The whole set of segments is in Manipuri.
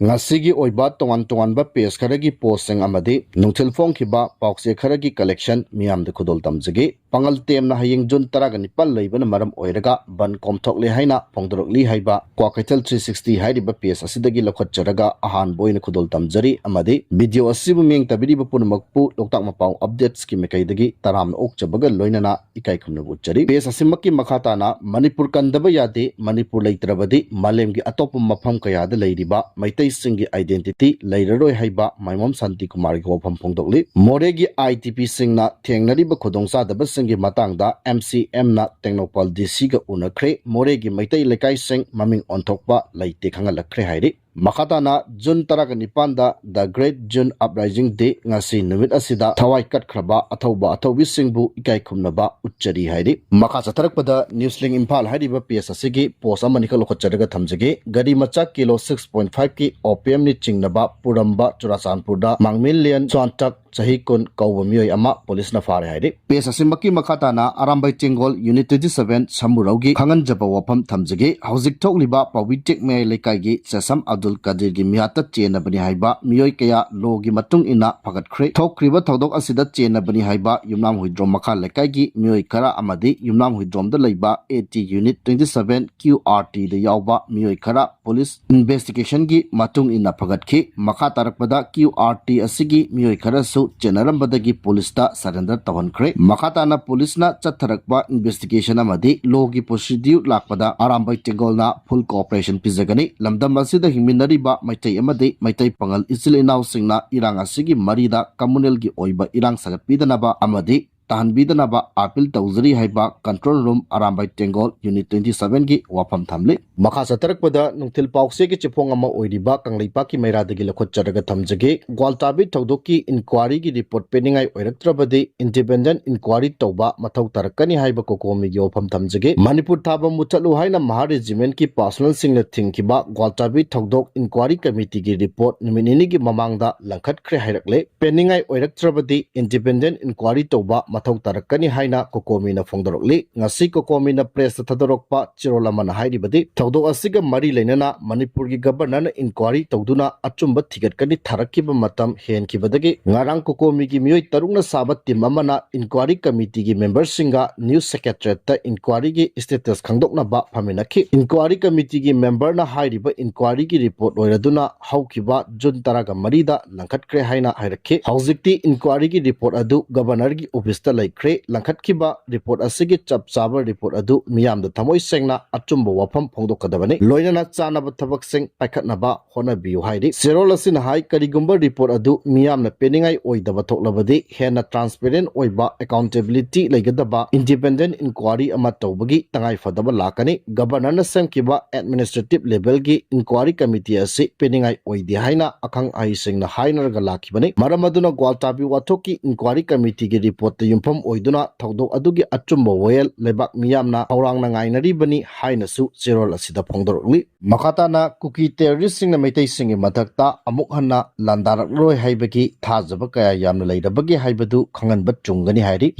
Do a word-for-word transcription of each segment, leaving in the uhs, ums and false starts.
ꯉꯁꯤꯒꯤ ꯑꯣꯏꯕ ꯇꯣꯉꯥꯟ ꯇꯣꯉꯥꯟꯕ ꯄꯦꯖ ꯈꯔꯒꯤ ꯄꯣꯁꯁꯤꯡ ꯑꯃꯗꯤ ꯅꯨꯡꯊꯤꯜ ꯐꯣꯡꯈꯤꯕ ꯄꯥꯎꯆꯦ ꯈꯔꯒꯤ ꯀꯂꯦꯛꯁꯟ ꯃꯤꯌꯥꯝꯗ ꯈꯨꯗꯣꯜ ꯇꯝꯖꯒꯦ꯫ ꯄꯥꯉꯜ ꯇꯦꯝꯅ ꯍꯌꯦꯡ ꯖꯨꯟ ꯇꯔꯥꯒ ꯅꯤꯄꯥꯜ ꯂꯩꯕꯅ ꯃꯔꯝ ꯑꯣꯏꯔꯒ ꯕꯟ ꯀꯣꯝꯊꯣꯛꯂꯦ ꯍꯥꯏꯅ ꯐꯣꯡꯗꯣꯔꯛꯂꯤ ꯍꯥꯏꯕ ꯀ꯭ꯋꯥꯀꯩꯊꯦꯜ ꯊ꯭ꯔꯤ ꯁꯤꯛꯁꯇꯤ ꯍꯥꯏꯔꯤꯕ ꯄꯦꯖ ꯑꯁꯤꯗꯒꯤ ꯂꯧꯈꯠꯆꯔꯒ ꯑꯍꯥꯟꯕ ꯑꯣꯏꯅ ꯈꯨꯗꯣꯜ ꯇꯝꯖꯔꯤ꯫ ꯑꯃꯗꯤ ꯚꯤꯗꯤꯑꯣ ꯑꯁꯤꯕꯨ ꯃꯤꯠꯌꯦꯡ ꯇꯥꯕꯤꯔꯤꯕ ꯄꯨꯝꯅꯃꯛꯄꯨ ꯂꯣꯛꯇꯥꯛ ꯃꯄꯥꯎ ꯑꯞꯗꯦꯠꯁꯀꯤ ꯃꯥꯏꯀꯩꯗꯒꯤ ꯇꯔꯥꯝꯅ ꯑꯣꯛꯆꯕꯒ ꯂꯣꯏꯅꯅ ꯏꯀꯥꯏ ꯈꯨꯝꯅꯕ ꯎꯠꯆꯔꯤ꯫ ꯄꯦꯖ ꯑꯁꯤꯃꯛꯀꯤ ꯃꯈꯥ ꯇꯥꯅ ꯃꯅꯤꯄꯨꯔ ꯀꯟꯗꯕ ꯌꯥꯗꯦ, ꯃꯅꯤꯄꯨꯔ ꯂꯩꯇ꯭ꯔꯕꯗꯤ ꯃꯥꯂꯦꯝꯒꯤ ꯑꯇꯣꯞꯄ ꯃꯐꯝ ꯀꯌꯥꯗ ꯂꯩꯔꯤꯕ ꯃꯩꯇꯩꯁꯤꯡꯒꯤ identity ꯂꯩꯔꯔꯣꯏ ꯍꯥꯏꯕ ꯃꯥꯏꯃꯣꯝ ꯁꯥꯟꯇꯤꯀꯨꯃꯥꯔꯒꯤ ꯋꯥꯐꯝ ꯐꯣꯡꯗꯣꯛꯂꯤ꯫ ꯃꯣꯔꯦꯒꯤ IDPꯁꯤꯡꯅ ꯊꯦꯡꯅꯔꯤꯕ ꯈꯨꯗꯣꯡꯆꯥꯗꯕꯁꯤꯡꯒꯤ ꯃꯇꯥꯡꯗ MCMꯅ ꯇꯦꯡꯅꯧꯄꯜ DCꯒ ꯎꯅꯈ꯭ꯔꯦ꯫ ꯃꯣꯔꯦꯒꯤ ꯃꯩꯇꯩ ꯂꯩꯀꯥꯏꯁꯤꯡ ꯃꯃꯤꯡ ꯑꯣꯟꯊꯣꯛꯄ ꯂꯩꯇꯦ ꯈꯪꯍꯜꯂꯛꯈ꯭ꯔꯦ ꯍꯥꯏꯔꯤ꯫ ꯃꯈꯥ ꯇꯥꯅ ꯖꯨꯟ ꯇꯔꯥꯒ ꯅꯤꯄꯥꯟꯗ The Great June Uprising Day, ꯉꯁꯤ ꯅꯨꯃꯤꯠ ꯑꯁꯤꯗ ꯊꯋꯥꯏ ꯀꯠꯈ꯭ꯔꯕ ꯑꯊꯧꯕ ꯑꯊꯧꯕꯤꯁꯤꯡꯕꯨ ꯏꯀꯥꯏ ꯈꯨꯝꯅꯕ ꯎꯠꯆꯔꯤ ꯍꯥꯏꯔꯤ꯫ ꯃꯈꯥ ꯆꯠꯊꯔꯛꯄꯗ Newslink Imphal ꯍꯥꯏꯔꯤꯕ ꯄꯦꯖ ꯑꯁꯤꯒꯤ ꯄꯣꯁ ꯑꯃꯅꯤꯈꯛ ꯂꯧꯈꯠꯆꯔꯒ ꯊꯝꯖꯒꯦ꯫ ꯒꯥꯔꯤ ꯃꯆꯥ ꯀꯤꯂꯣ six point fiveꯀꯤ opiumꯅꯤ ꯆꯤꯡꯅꯕ ꯄꯨꯔꯝꯕ ꯆꯨꯔꯥꯆꯥꯟꯄꯨꯔꯗ ꯃꯥꯡꯃꯤꯟꯂꯦꯟ ꯆ꯭ꯋꯥꯟꯇꯛ, ꯆꯍꯤ ꯀꯨꯟ, ꯀꯧꯕ ꯃꯤꯑꯣꯏ ꯑꯃ ꯄꯨꯂꯤꯁꯅ ꯐꯥꯔꯦ ꯍꯥꯏꯔꯤ꯫ ꯄꯦꯖ ꯑꯁꯤꯃꯛꯀꯤ ꯃꯈꯥ ꯇꯥꯅ ꯑꯔꯥꯝꯕꯥꯏ ꯇꯦꯡꯒꯣꯜ Unit twenty seven ꯁꯃꯨꯔꯧꯒꯤ ꯈꯪꯍꯟꯖꯕ ꯋꯥꯐꯝ ꯊꯝꯖꯒꯦ꯫ ꯍꯧꯖꯤꯛ ꯊꯣꯛꯂꯤꯕ ꯄꯥꯎꯕꯤ ꯇꯦꯛ ꯃꯌꯥꯏ ꯂꯩꯀꯥꯏꯒꯤ ꯆꯦꯁꯝ ꯑꯕꯗꯨꯜ ꯀꯥꯗꯤꯔꯒꯤ ꯃꯤꯍꯥꯠꯇ ꯆꯦꯟꯅꯕꯅꯤ ꯍꯥꯏꯕ ꯃꯤꯑꯣꯏ ꯀꯌꯥ lawꯒꯤ ꯃꯇꯨꯡ ꯏꯟꯅ ꯐꯒꯠꯈ꯭ꯔꯦ꯫ ꯊꯣꯛꯈ꯭ꯔꯤꯕ ꯊꯧꯗꯣꯛ ꯑꯁꯤꯗ ꯆꯦꯟꯅꯕꯅꯤ ꯍꯥꯏꯕ ꯌꯨꯝꯅꯥꯝ ꯍꯨꯏꯗ꯭ꯔꯣꯝ ꯃꯈꯥ ꯂꯩꯀꯥꯏꯒꯤ ꯃꯤꯑꯣꯏ ꯈꯔ ꯑꯃꯗꯤ ꯌꯨꯝꯅꯥꯝ ꯍꯨꯏꯗ꯭ꯔꯣꯝꯗ ꯂꯩꯕ AT Unit twenty seven QRTꯗ ꯌꯥꯎꯕ ꯃꯤꯑꯣꯏ ꯈꯔ ꯄꯨꯂꯤꯁ investigationꯒꯤ ꯃꯇꯨꯡ ꯏꯟꯅ ꯐꯒꯠꯈꯤ꯫ ꯃꯈꯥ ꯇꯥꯔꯛꯄꯗ QRT ꯑꯁꯤꯒꯤ ꯃꯤꯑꯣꯏ ꯈꯔꯁꯨ ꯆꯦꯟꯅꯔꯝꯕꯗꯒꯤ ꯄꯨꯂꯤꯁꯇ surrender ꯇꯧꯍꯟꯈ꯭ꯔꯦ꯫ ꯃꯈꯥ ꯇꯥꯅ ꯄꯨꯂꯤꯁꯅ ꯆꯠꯊꯔꯛꯄ investigation ꯑꯃꯗꯤ lawꯒꯤ procedure ꯂꯥꯛꯄꯗ ꯑꯔꯥꯝꯕꯥꯏ ꯇꯦꯡꯒꯣꯜꯅ full cooperation ꯄꯤꯖꯒꯅꯤ꯫ ꯂꯝꯗꯝ ꯑꯁꯤꯗ ꯍꯤꯡꯃꯤꯟꯅꯔꯤꯕ ꯃꯩꯇꯩ ꯑꯃꯗꯤ ꯃꯩꯇꯩ ꯄꯥꯉꯜ ꯏꯆꯤꯜ ꯏꯅꯥꯎꯁꯤꯡꯅ ꯏꯔꯥꯡ ꯑꯁꯤꯒꯤ ꯃꯔꯤꯗ communalꯒꯤ ꯑꯣꯏꯕ ꯏꯔꯥꯡ ꯁꯥꯒꯠꯄꯤꯗꯅꯕ ꯑꯃꯗꯤ ꯇꯥꯍꯟꯕꯤꯗꯅꯕ appeal ꯇꯧꯖꯔꯤ ꯍꯥꯏꯕ control room Arambai ꯇꯦꯡꯒꯣꯜ Unit twenty sevenꯒꯤ ꯋꯥꯐꯝ ꯊꯝꯂꯤ꯫ ꯃꯈꯥ ꯆꯠꯊꯔꯛꯄꯗ ꯅꯨꯡꯊꯤꯜ ꯄꯥꯎꯆꯦꯒꯤ ꯆꯦꯐꯣꯡ ꯑꯃ ꯑꯣꯏꯔꯤꯕ ꯀꯪꯂꯩꯄꯥꯛꯀꯤ ꯃꯩꯔꯥꯗꯒꯤ ꯂꯧꯈꯠꯆꯔꯒ ꯊꯝꯖꯒꯦ꯫ ꯒ꯭ꯋꯥꯜꯇꯥꯕꯤ ꯊꯧꯗꯣꯛꯀꯤ inquiryꯒꯤ report ꯄꯤꯅꯤꯡꯉꯥꯏ ꯑꯣꯏꯔꯛꯇ꯭ꯔꯕꯗꯤ independent inquiry ꯇꯧꯕ ꯃꯊꯧ ꯇꯥꯔꯛꯀꯅꯤ ꯍꯥꯏꯕ COCOMIꯒꯤ ꯋꯥꯐꯝ ꯊꯝꯖꯒꯦ꯫ ꯃꯅꯤꯄꯨꯔ ꯊꯥꯕ ꯃꯨꯊꯠꯂꯨ ꯍꯥꯏꯅ ꯃꯍꯥ regimentꯀꯤ personnelꯁꯤꯡꯅ ꯊꯤꯡꯈꯤꯕ ꯒ꯭ꯋꯥꯜꯇꯥꯕꯤ ꯊꯧꯗꯣꯛ inquiry committeeꯒꯤ report ꯅꯨꯃꯤꯠ ꯅꯤꯅꯤꯒꯤ ꯃꯃꯥꯡꯗ ꯂꯪꯈꯠꯈ꯭ꯔꯦ ꯍꯥꯏꯔꯛꯂꯦ꯫ ꯄꯦꯟꯅꯤꯡꯉꯥꯏ ꯑꯣꯏꯔꯛꯇ꯭ꯔꯕꯗꯤ independent inquiry ꯇꯧꯕ ꯃꯊꯧ ꯇꯥꯔꯛꯀꯅꯤ ꯍꯥꯏꯅ ꯀꯣꯀꯣꯃꯤꯅ ꯐꯣꯡꯗꯣꯔꯛꯂꯤ꯫ ꯉꯁꯤ ꯀꯣꯀꯣꯃꯤꯅ press ꯇ ꯊꯥꯗꯣꯔꯛꯄ ꯆꯦꯔꯣꯜ ꯑꯃꯅ ꯍꯥꯏꯔꯤꯕꯗꯤ, ꯊꯧꯗꯣꯛ ꯑꯁꯤꯒ ꯃꯔꯤ ꯂꯩꯅꯅ ꯃꯅꯤꯄꯨꯔꯒꯤ Governor ꯅ inquiry ꯇꯧꯗꯨꯅ ꯑꯆꯨꯝꯕ ꯊꯤꯒꯠꯀꯅꯤ ꯊꯥꯔꯛꯈꯤꯕ ꯃꯇꯝ ꯍꯦꯟꯈꯤꯕꯗꯒꯤ ꯉꯔꯥꯡ ꯀꯣꯀꯣꯃꯤꯒꯤ ꯃꯤꯑꯣꯏ ꯇꯔꯨꯛꯅ ꯁꯥꯕ team ꯑꯃꯅ inquiry committee ꯒꯤ member ꯁꯤꯡꯒ news secretariat ꯇ inquiry ꯒꯤ status ꯈꯪꯗꯣꯛꯅꯕ ꯐꯝꯃꯤꯟꯅꯈꯤ꯫ Inquiry committee ꯒꯤ member ꯅ ꯍꯥꯏꯔꯤꯕ inquiry ꯒꯤ report ꯂꯣꯏꯔꯗꯨꯅ ꯍꯧꯈꯤꯕ June ꯇꯔꯥꯃꯔꯤꯗ ꯂꯪꯈꯠꯈ꯭ꯔꯦ ꯍꯥꯏꯅ ꯍꯥꯏꯔꯛꯈꯤ꯫ ꯍꯧꯖꯤꯛꯇꯤ inquiry ꯒꯤ report ꯑꯗꯨ Governor ꯒꯤ office ꯇ ꯂꯩꯈ꯭ꯔꯦ꯫ ꯂꯪꯈꯠꯈꯤꯕ report ꯑꯁꯤꯒꯤ ꯆꯞ ꯆꯥꯕ report ꯑꯗꯨ ꯃꯤꯌꯥꯝꯗ ꯊꯃꯣꯏ ꯁꯦꯡꯅ ꯑꯆꯨꯝꯕ ꯋꯥꯐꯝ ꯐꯣꯡꯗꯣꯛꯀꯗꯕꯅꯤ꯫ ꯂꯣꯏꯅꯅ ꯆꯥꯅꯕ ꯊꯕꯛꯁꯤꯡ ꯄꯥꯏꯈꯠꯅꯕ ꯍꯣꯠꯅꯕꯤꯌꯨ ꯍꯥꯏꯔꯤ꯫ ꯆꯦꯔꯣꯜ ꯑꯁꯤꯅ ꯍꯥꯏ, ꯀꯔꯤꯒꯨꯝꯕ report ꯑꯗꯨ ꯃꯤꯌꯥꯝꯅ ꯄꯤꯅꯤꯡꯉꯥꯏ ꯑꯣꯏꯗꯕ ꯊꯣꯛꯂꯕꯗꯤ ꯍꯦꯟꯅ transparent ꯑꯣꯏꯕ, accountability ꯂꯩꯒꯗꯕ independent inquiry ꯑꯃ ꯇꯧꯕꯒꯤ ꯇꯉꯥꯏ ꯐꯗꯕ ꯂꯥꯛꯀꯅꯤ꯫ Governor ꯅ ꯁꯦꯝꯈꯤꯕ administrative level ꯒꯤ inquiry committee ꯑꯁꯤ ꯄꯤꯅꯤꯡꯉꯥꯏ ꯑꯣꯏꯗꯦ ꯍꯥꯏꯅ ꯑꯈꯪ ꯑꯍꯩꯁꯤꯡꯅ ꯍꯥꯏꯅꯔꯒ ꯂꯥꯛꯈꯤꯕꯅꯤ꯫ ꯃꯔꯝ ꯑꯗꯨꯅ ꯒ꯭ꯋꯥꯜꯇꯥꯕꯤ ꯋꯥꯊꯣꯛꯀꯤ inquiry committee ꯒꯤ report ꯇ ꯌꯨꯝꯐꯝ ꯑꯣꯏꯗꯨꯅ ꯊꯧꯗꯣꯛ ꯑꯗꯨꯒꯤ ꯑꯆꯨꯝꯕ ꯋꯥꯌꯦꯜ ꯂꯩꯕꯥꯛ ꯃꯤꯌꯥꯝꯅ ꯈꯧꯔꯥꯡꯅ ꯉꯥꯏꯅꯔꯤꯕꯅꯤ ꯍꯥꯏꯅꯁꯨ ꯆꯦꯔꯣꯜ ꯑꯁꯤꯗ ꯐꯣꯡꯗꯣꯔꯛꯂꯤ꯫ ꯃꯈꯥ ꯇꯥꯅ ꯀꯨꯀꯤ terrorist ꯁꯤꯡꯅ ꯃꯩꯇꯩꯁꯤꯡꯒꯤ ꯃꯊꯛꯇ ꯑꯃꯨꯛ ꯍꯟꯅ ꯂꯥꯟꯗꯥꯔꯛꯂꯔꯣꯏ ꯍꯥꯏꯕꯒꯤ ꯊꯥꯖꯕ ꯀꯌꯥ ꯌꯥꯝꯅ ꯂꯩꯔꯕꯒꯦ ꯍꯥꯏꯕꯗꯨ ꯈꯪꯍꯟꯕ ꯆꯨꯝꯒꯅꯤ ꯍꯥꯏꯔꯤ꯫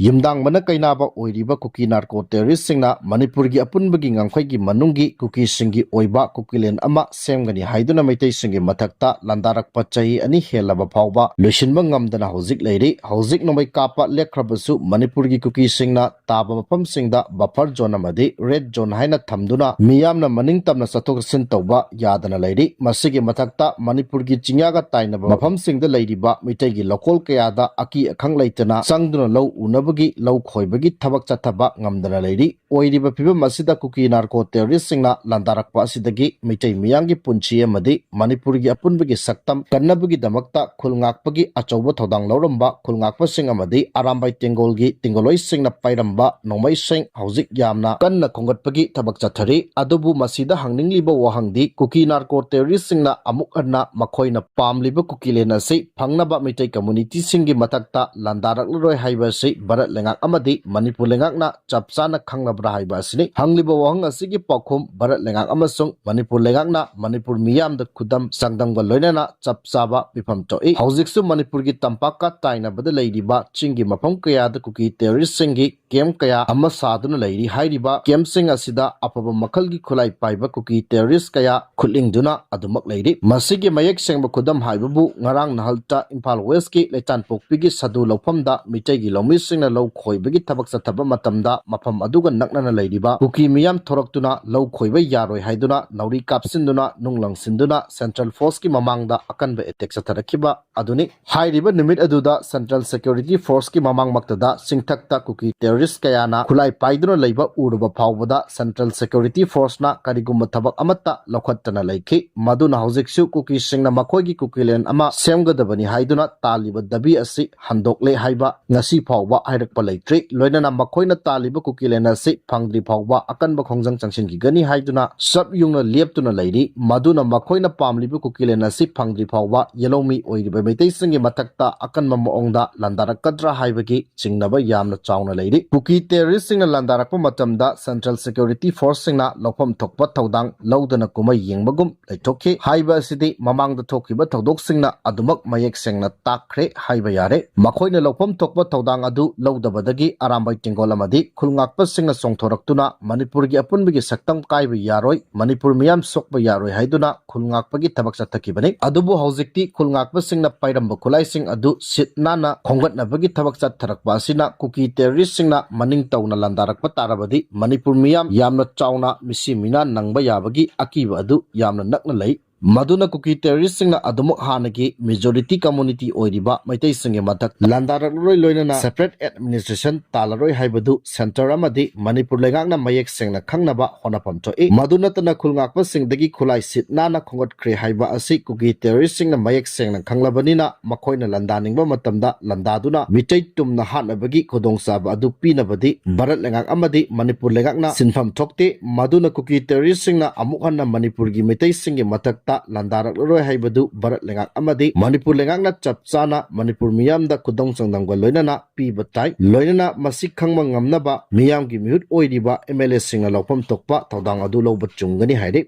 ꯌꯨꯝꯗꯥꯡꯕꯅ ꯀꯩꯅꯥꯕ ꯑꯣꯏꯔꯤꯕ ꯀꯨꯀꯤ narco terrorist ꯁꯤꯡꯅ ꯃꯅꯤꯄꯨꯔꯒꯤ ꯑꯄꯨꯟꯕꯒꯤ ꯉꯝꯈꯩꯒꯤ ꯃꯅꯨꯡꯒꯤ ꯀꯨꯀꯤꯁꯤꯡꯒꯤ ꯑꯣꯏꯕ ꯀꯨꯀꯤꯂꯦꯟ ꯑꯃ ꯁꯦꯝꯒꯅꯤ ꯍꯥꯏꯗꯨꯅ ꯃꯩꯇꯩꯁꯤꯡꯒꯤ ꯃꯊꯛꯇ ꯂꯥꯟꯗꯥꯔꯛꯄ ꯆꯍꯤ ꯑꯅꯤ ꯍꯦꯜꯂꯕ ꯐꯥꯎꯕ ꯂꯣꯏꯁꯤꯟꯕ ꯉꯝꯗꯅ ꯍꯧꯖꯤꯛ ꯂꯩꯔꯤ꯫ ꯍꯧꯖꯤꯛ ꯅꯣꯡꯃꯩ ꯀꯥꯞꯄ ꯂꯦꯞꯈ꯭ꯔꯕꯁꯨ ꯃꯅꯤꯄꯨꯔꯒꯤ ꯀꯨꯀꯤꯁꯤꯡꯅ ꯇꯥꯕ ꯃꯐꯝꯁꯤꯡꯗ buffer zone ꯑꯃꯗꯤ red zone ꯍꯥꯏꯅ ꯊꯝꯗꯨꯅ ꯃꯤꯌꯥꯝꯅ ꯃꯅꯤꯡ ꯇꯝꯅ ꯆꯠꯊꯣꯛ ꯆꯠꯁꯤꯟ ꯇꯧꯕ ꯌꯥꯗꯅ ꯂꯩꯔꯤ꯫ ꯃꯁꯤꯒꯤ ꯃꯊꯛꯇ ꯃꯅꯤꯄꯨꯔꯒꯤ ꯆꯤꯡꯌꯥꯒ ꯇꯥꯏꯅꯕ ꯃꯐꯝꯁꯤꯡꯗ ꯂꯩꯔꯤꯕ ꯃꯤꯇꯩꯒꯤ ꯂꯧꯀꯣꯜ ꯀꯌꯥꯗ ꯑꯀꯤ ꯑꯈꯪ ꯂꯩꯇꯅ ꯆꯪꯗꯨꯅ ꯂꯧ ꯎꯅꯕꯒꯤ, ꯂꯧ ꯈꯣꯏꯕꯒꯤ ꯊꯕꯛ ꯆꯠꯊꯕ ꯉꯝꯗꯅ ꯂꯩꯔꯤ꯫ ꯑꯣꯏꯔꯤꯕ ꯐꯤꯕꯝ ꯑꯁꯤꯗ ꯀꯨꯀꯤ narco terrorist ꯁꯤꯡꯅ ꯂꯥꯟꯗꯥꯔꯛꯄ ꯑꯁꯤꯗꯒꯤ ꯃꯤꯇꯩ ꯃꯤꯌꯥꯝꯒꯤ ꯄꯨꯟꯁꯤ ꯑꯃꯗꯤ ꯃꯅꯤꯄꯨꯔꯒꯤ ꯑꯄꯨꯟꯕꯒꯤ ꯁꯛꯇꯝ ꯀꯟꯅꯕꯒꯤꯗꯃꯛꯇ ꯈꯨꯜ ꯉꯥꯛꯄꯒꯤ ꯑꯆꯧꯕ ꯊꯧꯗꯥꯡ ꯂꯧꯔꯝꯕ ꯈꯨꯜ ꯉꯥꯛꯄꯁꯤꯡ ꯑꯃꯗꯤ ꯑꯔꯥꯝꯕꯥꯏ ꯇꯦꯡꯒꯣꯜꯒꯤ ꯇꯦꯡꯒꯣꯂꯣꯏꯁꯤꯡꯅ ꯄꯥꯏꯔꯝꯕ ꯅꯣꯡꯃꯩꯁꯤꯡ ꯍꯧꯖꯤꯛ ꯌꯥꯝꯅ ꯀꯟꯅ ꯈꯣꯝꯒꯠꯄꯒꯤ ꯊꯕꯛ ꯆꯠꯊꯔꯤ꯫ ꯑꯗꯨꯕꯨ ꯃꯁꯤꯗ ꯍꯪꯅꯤꯡꯂꯤꯕ ꯋꯥꯍꯪꯗꯤ, ꯀꯨꯀꯤ narco terrorist ꯁꯤꯡꯅ ꯑꯃꯨꯛ ꯍꯟꯅ ꯃꯈꯣꯏꯅ ꯄꯥꯝꯂꯤꯕ ꯀꯨꯀꯤꯂꯦꯟ ꯑꯁꯤ ꯐꯪꯅꯕ ꯃꯤꯇꯩ community ꯁꯤꯡꯒꯤ ꯃꯊꯛꯇ ꯂꯥꯟꯗꯥꯔꯛꯂꯔꯣꯏ ꯍꯥꯏꯕ ꯑꯁꯤ ꯚꯥꯔꯠ ꯂꯩꯉꯥꯛ ꯑꯃꯗꯤ ꯃꯅꯤꯄꯨꯔ ꯂꯩꯉꯥꯛꯅ ꯆꯞ ꯆꯥꯅ ꯈꯪꯂꯕ꯭ꯔꯥ ꯍꯥꯏꯕ ꯑꯁꯤꯅꯤ꯫ ꯍꯪꯂꯤꯕ ꯋꯥꯍꯪ ꯑꯁꯤꯒꯤ ꯄꯥꯎꯈꯨꯝ ꯚꯥꯔꯠ ꯂꯩꯉꯥꯛ ꯑꯃꯁꯨꯡ ꯃꯅꯤꯄꯨꯔ ꯂꯩꯉꯥꯛꯅ ꯃꯅꯤꯄꯨꯔ ꯃꯤꯌꯥꯝꯗ ꯈꯨꯗꯝ ꯆꯥꯡꯗꯝꯒ ꯂꯣꯏꯅꯅ ꯆꯞ ꯆꯥꯕ ꯄꯤꯐꯝ ꯊꯣꯛꯏ꯫ ꯍꯧꯖꯤꯛꯁꯨ ꯃꯅꯤꯄꯨꯔꯒꯤ ꯇꯝꯄꯥꯛꯀ ꯇꯥꯏꯅꯕꯗ ꯂꯩꯔꯤꯕ ꯆꯤꯡꯒꯤ ꯃꯐꯝ ꯀꯌꯥ ꯀꯌꯥꯗ ꯀꯨꯀꯤ terroristꯁꯤꯡꯒꯤ camp ꯀꯌꯥ ꯑꯃ ꯁꯥꯗꯨꯅ ꯂꯩꯔꯤ꯫ ꯍꯥꯏꯔꯤꯕ campꯁꯤꯡ ꯑꯁꯤꯗ ꯑꯐꯕ ꯃꯈꯜꯒꯤ ꯈꯨꯠꯂꯥꯏ ꯄꯥꯏꯕ ꯀꯨꯀꯤ terrorist ꯀꯌꯥ ꯈꯨꯠꯂꯤꯡꯗꯨꯅ ꯑꯗꯨꯃꯛ ꯂꯩꯔꯤ꯫ ꯃꯁꯤꯒꯤ ꯃꯌꯦꯛ ꯁꯦꯡꯕ ꯈꯨꯗꯝ ꯍꯥꯏꯕꯕꯨ ꯉꯔꯥꯡ ꯅꯍꯥꯜꯇ ꯏꯝꯐꯥꯜ Westꯀꯤ ꯂꯩꯇꯥꯟꯄꯣꯛꯄꯤꯒꯤ ꯁꯥꯗꯨ ꯂꯧꯐꯝꯗ ꯃꯤꯇꯩꯒꯤ ꯂꯧꯃꯤꯁꯤꯡꯅ ꯂꯧ ꯈꯣꯏꯕꯒꯤ ꯊꯕꯛ ꯆꯠꯊꯕ ꯃꯇꯝꯗ ꯃꯐꯝ ꯑꯗꯨꯒ ꯅꯛꯅꯅ ꯂꯩꯔꯤꯕ ꯀꯨꯀꯤ ꯃꯤꯌꯥꯝ ꯊꯣꯔꯛꯇꯨꯅ ꯂꯧ ꯈꯣꯏꯕ ꯌꯥꯔꯣꯏ ꯍꯥꯏꯗꯨꯅ ꯅꯥꯎꯔꯤ ꯀꯥꯞꯁꯤꯟꯗꯨꯅ ꯅꯨꯡ ꯂꯪꯁꯤꯟꯗꯨꯅ central forceꯀꯤ ꯃꯃꯥꯡꯗ ꯑꯀꯟꯕ attack ꯆꯠꯊꯔꯛꯈꯤꯕ ꯑꯗꯨꯅꯤ꯫ ꯍꯥꯏꯔꯤꯕ ꯅꯨꯃꯤꯠ ꯑꯗꯨꯗ central security forceꯀꯤ ꯃꯃꯥꯡꯃꯛꯇꯗ ꯆꯤꯡꯊꯛꯇ ꯀꯨꯀꯤ terrorist ꯀꯌꯥꯅ ꯈꯨꯠꯂꯥꯏ ꯄꯥꯏꯗꯨꯅ ꯂꯩꯕ ꯎꯔꯨꯕ ꯐꯥꯎꯕꯗ central security forceꯅ ꯀꯔꯤꯒꯨꯝꯕ ꯊꯕꯛ ꯑꯃꯠꯇ ꯂꯧꯈꯠꯇꯅ ꯂꯩꯈꯤ꯫ ꯃꯗꯨꯅ ꯍꯧꯖꯤꯛꯁꯨ ꯀꯨꯀꯤꯁꯤꯡꯅ ꯃꯈꯣꯏꯒꯤ ꯀꯨꯀꯤꯂꯦꯟ ꯑꯃ ꯁꯦꯝꯒꯗꯕꯅꯤ ꯍꯥꯏꯗꯨꯅ ꯇꯥꯜꯂꯤꯕ ꯗꯥꯕꯤ ꯑꯁꯤ ꯍꯟꯗꯣꯛꯂꯦ ꯍꯥꯏꯕ ꯉꯁꯤ ꯐꯥꯎꯕ ꯍꯥꯏꯔꯛꯄ ꯂꯩꯇ꯭ꯔꯤ꯫ ꯂꯣꯏꯅꯅ ꯃꯈꯣꯏꯅ ꯇꯥꯜꯂꯤꯕ ꯀꯨꯀꯤꯂꯦꯟ ꯑꯁꯤ ꯐꯪꯗ꯭ꯔꯤ ꯐꯥꯎꯕ ꯑꯀꯟꯕ ꯈꯣꯡꯖꯪ ꯆꯪꯁꯤꯟꯈꯤꯒꯅꯤ ꯍꯥꯏꯗꯨꯅ ꯆꯞ ꯌꯨꯡꯅ ꯂꯦꯞꯇꯨꯅ ꯂꯩꯔꯤ꯫ ꯃꯗꯨꯅ ꯃꯈꯣꯏꯅ ꯄꯥꯝꯂꯤꯕ ꯀꯨꯀꯤꯂꯦꯟ ꯑꯁꯤ ꯐꯪꯗ꯭ꯔꯤ ꯐꯥꯎꯕ ꯌꯦꯜꯍꯧꯃꯤ ꯑꯣꯏꯔꯤꯕ ꯃꯩꯇꯩꯁꯤꯡꯒꯤ ꯃꯊꯛꯇ ꯑꯀꯟꯕ ꯃꯑꯣꯡꯗ ꯂꯥꯟꯗꯥꯔꯛꯀꯗ꯭ꯔꯥ ꯍꯥꯏꯕꯒꯤ ꯆꯤꯡꯅꯕ ꯌꯥꯝꯅ ꯆꯥꯎꯅ ꯂꯩꯔꯤ꯫ ꯀꯨꯀꯤ terroristꯁꯤꯡꯅ ꯂꯥꯟꯗꯥꯔꯛꯄ ꯃꯇꯝꯗ central security forceꯁꯤꯡꯅ ꯂꯧꯐꯝ ꯊꯣꯛꯄ ꯊꯧꯗꯥꯡ ꯂꯧꯗꯅ ꯀꯨꯝꯍꯩ ꯌꯦꯡꯕꯒꯨꯝ ꯂꯩꯊꯣꯛꯈꯤ꯫ ꯍꯥꯏꯕ ꯑꯁꯤꯗꯤ ꯃꯃꯥꯡꯗ ꯊꯣꯛꯈꯤꯕ ꯊꯧꯗꯣꯛꯁꯤꯡꯅ ꯑꯗꯨꯃꯛ ꯃꯌꯦꯛ ꯁꯦꯡꯅ ꯇꯥꯛꯈ꯭ꯔꯦ ꯍꯥꯏꯕ ꯌꯥꯔꯦ꯫ ꯃꯈꯣꯏꯅ ꯂꯧꯐꯝ ꯊꯣꯛꯄ ꯊꯧꯗꯥꯡ ꯑꯗꯨ ꯂꯧꯗꯕꯗꯒꯤ ꯑꯔꯥꯝꯕꯥꯏ ꯇꯦꯡꯒꯣꯜ ꯑꯃꯗꯤ ꯈꯨꯜ ꯉꯥꯛꯄꯁꯤꯡꯅ ꯆꯣꯡꯊꯣꯔꯛꯇꯨꯅ ꯃꯅꯤꯄꯨꯔꯒꯤ ꯑꯄꯨꯟꯕꯒꯤ ꯁꯛꯇꯝ ꯀꯥꯏꯕ ꯌꯥꯔꯣꯏ, ꯃꯅꯤꯄꯨꯔ ꯃꯤꯌꯥꯝ ꯁꯣꯛꯄ ꯌꯥꯔꯣꯏ ꯍꯥꯏꯗꯨꯅ ꯈꯨꯜ ꯉꯥꯛꯄꯒꯤ ꯊꯕꯛ ꯆꯠꯊꯈꯤꯕꯅꯤ꯫ ꯑꯗꯨꯕꯨ ꯍꯧꯖꯤꯛꯇꯤ ꯈꯨꯜ ꯉꯥꯛꯄꯁꯤꯡꯅ ꯄꯥꯏꯔꯝꯕ ꯈꯨꯠꯂꯥꯏꯁꯤꯡ ꯑꯗꯨ ꯁꯤꯠ ꯅꯥꯟꯅ ꯈꯣꯝꯒꯠꯅꯕꯒꯤ ꯊꯕꯛ ꯆꯠꯊꯔꯛꯄ ꯑꯁꯤꯅ ꯀꯨꯀꯤ terroristꯁꯤꯡꯅ ꯃꯅꯤꯡ ꯇꯧꯅ ꯂꯥꯟꯗꯥꯔꯛꯄ ꯇꯥꯔꯕꯗꯤ ꯃꯅꯤꯄꯨꯔ ꯃꯤꯌꯥꯝ ꯌꯥꯝꯅ ꯆꯥꯎꯅ ꯃꯤꯁꯤ ꯃꯤꯅꯥ ꯅꯪꯕ ꯌꯥꯕꯒꯤ ꯑꯀꯤꯕ ꯑꯗꯨ ꯌꯥꯝꯅ ꯅꯛꯅ ꯂꯩ꯫ ꯃꯗꯨꯅ ꯀꯨꯀꯤ terroristꯁꯤꯡꯅ ꯑꯗꯨꯃꯛ ꯍꯥꯟꯅꯒꯤ majority community ꯑꯣꯏꯔꯤꯕ ꯃꯩꯇꯩꯁꯤꯡꯒꯤ ꯃꯊꯛ ꯂꯥꯟꯗꯥꯔꯛꯂꯔꯣꯏ, ꯂꯣꯏꯅꯅ separate administration ꯇꯥꯜꯂꯔꯣꯏ ꯍꯥꯏꯕꯗꯨ centre ꯑꯃꯗꯤ ꯃꯅꯤꯄꯨꯔ ꯂꯩꯉꯥꯛꯅ ꯃꯌꯦꯛ ꯁꯦꯡꯅ ꯈꯪꯅꯕ ꯍꯣꯠꯅꯐꯝ ꯊꯣꯛꯏ꯫ ꯃꯗꯨ ꯅꯠꯇꯅ ꯈꯨꯜ ꯉꯥꯛꯄꯁꯤꯡꯗꯒꯤ ꯈꯨꯠꯂꯥꯏ ꯁꯤꯠ ꯅꯥꯟꯅ ꯈꯣꯝꯒꯠꯈ꯭ꯔꯦ ꯍꯥꯏꯕ ꯑꯁꯤ ꯀꯨꯀꯤ terroristꯁꯤꯡꯅ ꯃꯌꯦꯛ ꯁꯦꯡꯅ ꯈꯪꯂꯕꯅꯤꯅ ꯃꯈꯣꯏꯅ ꯂꯥꯟꯗꯥꯅꯤꯡꯕ ꯃꯇꯝꯗ ꯂꯥꯟꯗꯥꯗꯨꯅ ꯃꯤꯇꯩ ꯇꯨꯝꯅ ꯍꯥꯠꯅꯕꯒꯤ ꯈꯨꯗꯣꯡꯆꯥꯕ ꯑꯗꯨ ꯄꯤꯅꯕꯗꯤ ꯚꯥꯔꯠ ꯂꯩꯉꯥꯛ ꯑꯃꯗꯤ ꯃꯅꯤꯄꯨꯔ ꯂꯩꯉꯥꯛꯅ ꯁꯤꯟꯐꯝ ꯊꯣꯛꯇꯦ꯫ ꯃꯗꯨꯅ ꯀꯨꯀꯤ terroristꯁꯤꯡꯅ ꯑꯃꯨꯛ ꯍꯟꯅ ꯃꯅꯤꯄꯨꯔꯒꯤ ꯃꯤꯇꯩꯁꯤꯡꯒꯤ ꯃꯊꯛꯇ ꯂꯥꯟꯗꯥꯔꯛꯂꯔꯣꯏ ꯍꯥꯏꯕꯗꯨ ꯚꯥꯔꯠ ꯂꯩꯉꯥꯛ ꯑꯃꯗꯤ ꯃꯅꯤꯄꯨꯔ ꯂꯩꯉꯥꯛꯅ ꯆꯞ ꯆꯥꯅ ꯃꯅꯤꯄꯨꯔ ꯃꯤꯌꯥꯝꯗ ꯈꯨꯗꯣꯡ ꯆꯥꯡꯗꯝꯒ ꯂꯣꯏꯅꯅ ꯄꯤꯕ ꯇꯥꯏ꯫ ꯂꯣꯏꯅꯅ ꯃꯁꯤ ꯈꯪꯕ ꯉꯝꯅꯕ ꯃꯤꯌꯥꯝꯒꯤ ꯃꯤꯍꯨꯠ ꯑꯣꯏꯔꯤꯕ MLAꯁꯤꯡꯅ ꯂꯧꯐꯝ ꯊꯣꯛꯄ ꯊꯧꯗꯥꯡ ꯑꯗꯨ ꯂꯧꯕ ꯆꯨꯝꯒꯅꯤ ꯍꯥꯏꯔꯤ꯫